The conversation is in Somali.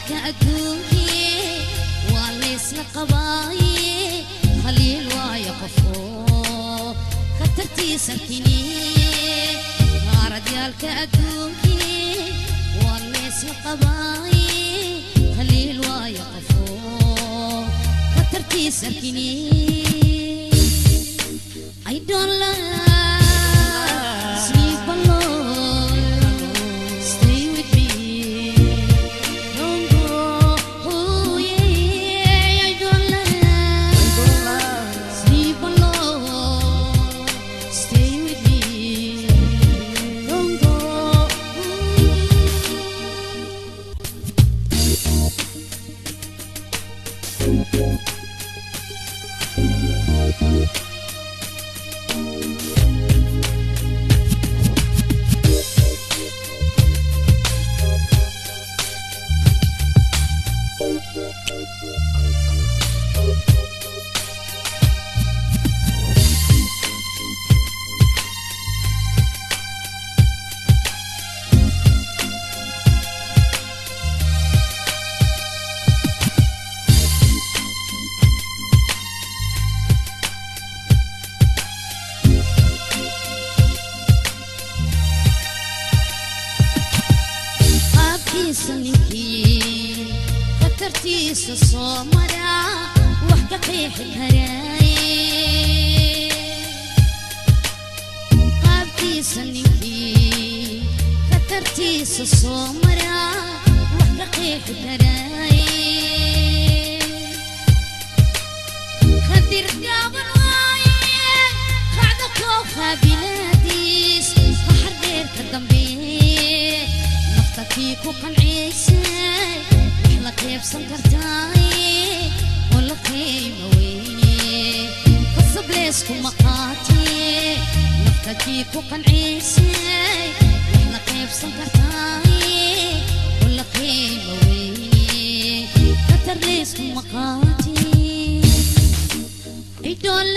Qaradyaalka adduunkii waa laysla qabaaye, Khaliil waayo qofoo khatartiisa kini. Qaradyaalka adduunkii waa laysla qabaaye, Khaliil waayo qofoo khatartiisa kini. I don't like sleep alone. Stay with me. Don't go. Oh yeah, I don't like sleep alone. Stay with me. Don't go. Qaabkiisa ninkii khatartiisa soo mara wax ka qeexi karaaye. Qaabkiisa ninkii khatartiisa soo mara wax ka qeexi karaaye. Khadir gaaban waaye, qacda kooxa bilaadiis qaxar dheer ka dambeeye. Nafta kii ku qanciysay wax la qaybsan kartaaye oo la qiimo weyne, qasab leyskuma qaatee. Nafta kii ku qanciysay wax la qaybsan kartaaye oo la qiimo weyne, khatar leyskuma qaatee. I don't